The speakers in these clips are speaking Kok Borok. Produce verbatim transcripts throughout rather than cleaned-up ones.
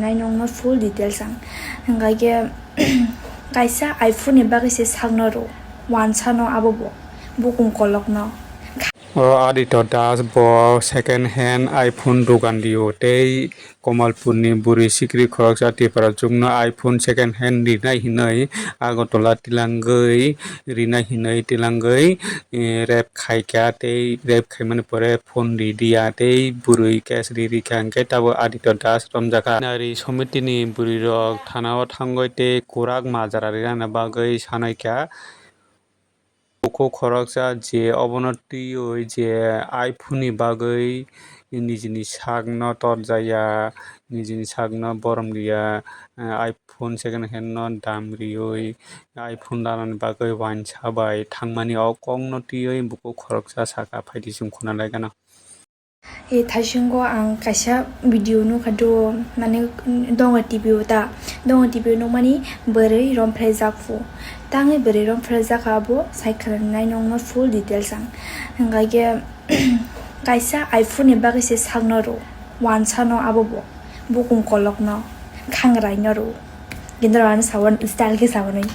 Nai nokno full details ang. Hingkha khe kaisa iPhone ni bagwi se sakno rw, wansano abo bo, bukung kolokno. O Aditya Das bo second hand iPhone dogan rio tei Kamalpurni bwrwi sikri khoroksa Tiprajwkno iPhone second hand rinai hinwi Agartala tilangwi rinai hinwi tilangwi, eh, rep khaikha tei rep khaimani pore phone ridiya tei bwrwi case ririkha, hwnkhe tabuk Aditya Das romjakha. Nari somitini bwrwirok thanao thangwi tei kwrak majra rinani bagwi sanaikha. Bukhuk khoroksa je obono twiwi je iPhone ni bagwi nijini sakno torjaya, nijini sakno borom riya, eh, iPhone second hand no dam riwi, iPhone lanani bagwi uansa bai thangmani o kokno twiwi bukhuk khoroksa saka, phaidi chwng khuna lai gana. E thaisungo ang kaisa video nukha do, mane, Donga T V o ta, Donga T V o nukmani bwrwi romphre jak phu. Tangwi bwrwi romphre jak kha abo sai khwlai nai nokno full details ang. Hingkha khe kaisa iPhone ni bagwi se sakno rw, wansano abo bo, bukung kolokno, khangrai no rw. Gendro ano sawan style khe sawanwi.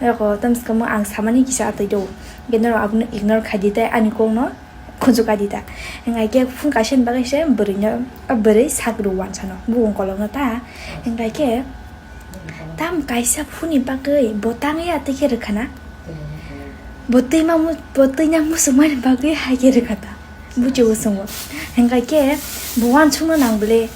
Roko tamskamo ang samani kisa atwi do. Gendro abono ignore khai di tei ani kokno khunju kai di ta. Hingkha khe phone kaisa ni bagwi se bwrwino, a bwrwi sak rw wansano, bukung kolokno ta. Hingkha khe tam kaisa phone ni bagwi bo tangwi atwi khe rwkha na? Bo twi ma mu-, bo twi nang muchungmani bagwi hai khe rwkha ta. Buchi bo chwngo. Hingkha khe bo wansukna nang bwle,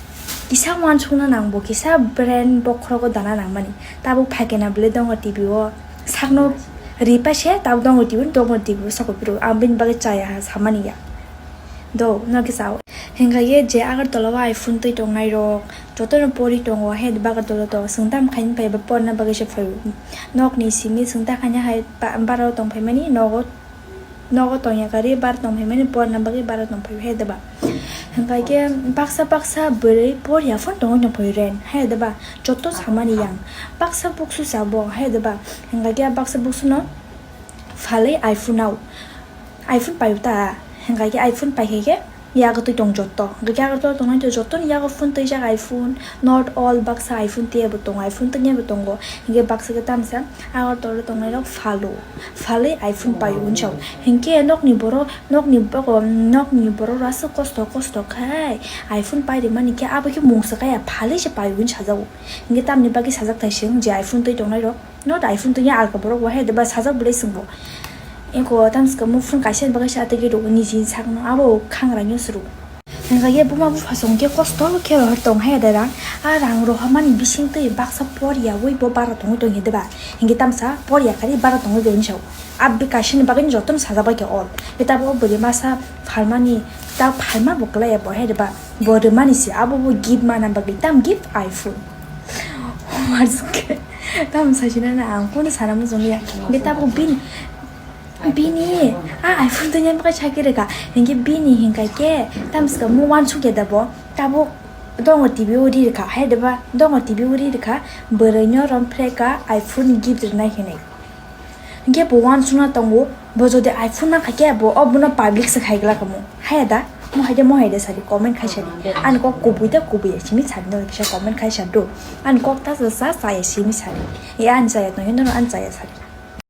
kisa wansukna nang bo, kisa brand bokhorogo dana nangmani. Tabuk phaikhe na bwle Donga T V o sakno ripa se, tabuk Donga T V, Donga T V o sako phiro. Ang bini bagwi chaya ha samani ya. Do, no kisa o. Hingkha khe je Agartala o iPhone twi tongnai rok, jotono pori tongo, he Agartala o tongo. Chwng tam khaini phai ba porna bagwi se phaio. Nokni simi chwng ta khaina hai ba-, bara o tong phaimani, nogo nogo tongya kari bar tong phaimani, porna bagwi bara tong phai hai deba. Hingkha khe baksa baksa bwrwi porya phone tongwi tong phai ren hai deba, joto samani yang baksa buksu sabo hai deba. Hingkha khe baksa buksuno phalwi iPhone nao, iPhone paio ta, hingkha khe iPhone pai khe khe yago twi tong joto, hingkha khe yago twi tongnai joto ni yago phone twijak iPhone. Not all, baksa iPhone twiya bo tongo, iPhone twiya bo tongo. Hinkhe baksa khe tamsa Agartala tongnai rok phalo, phalwi iPhone paio hwnwi sao. Hinkhe nokni borok, nokni boko, nokni borok rok aswk kosto, kosto khai iPhone pai rimani khe abo khe mungsa kaya, phalwi se paio hwnwi sajago. Hinkhe tamni bagwi sajak thai se wng je iPhone twi tongnai rok, not iPhone twiya alka borok bo hai deba sajak bwlai swngbo. Eko tamsika muphung kaisa ni bagwi se atwi khe rw niji sakno abo khangraino swrw. Hingkha khe buma bupha song khe kosto khe rohor tong hai da rang. A rang rohormani bising twi baksa porya ui bo bara tongwi tong hai da ba. Hinkhe tamsa porya kari bara tongwi tong sao. Abbi kaisa ni bagwi jotono sajak bai khe all. Khe tabuk o bwrwi masa phalmani ta phalma bo kwlai ya bo hai da ba. Bo rwmani se abo bo gift mana bagwi tam gift iPhone. Tam sachina na ang kono sana muchung ya. Khe tabuk bini Bini a iPhone twi nang bagwi sakhe rwkha. Hinkhe bini hinkai khe tamsika mo wansuk ya da bo. Tabuk Donga T V o ri rwkha. Hai da ba Donga T V o ri rwkha. Bwrwino romphre ka iPhone gift rwnai hinwi. Hinkhe bo wansukna tongo. Bo jodi iPhone nang kha khe bo obono public se khai glak mo. Hai da. Mo hai da, mo hai da sari comment khai sari. Ani kok kubui da kubui ya simi sari no kisa comment khai sari do. Ani kok ta sa sa sa ya simi sari. Ya ani chaya tong ya no ani chaya sari.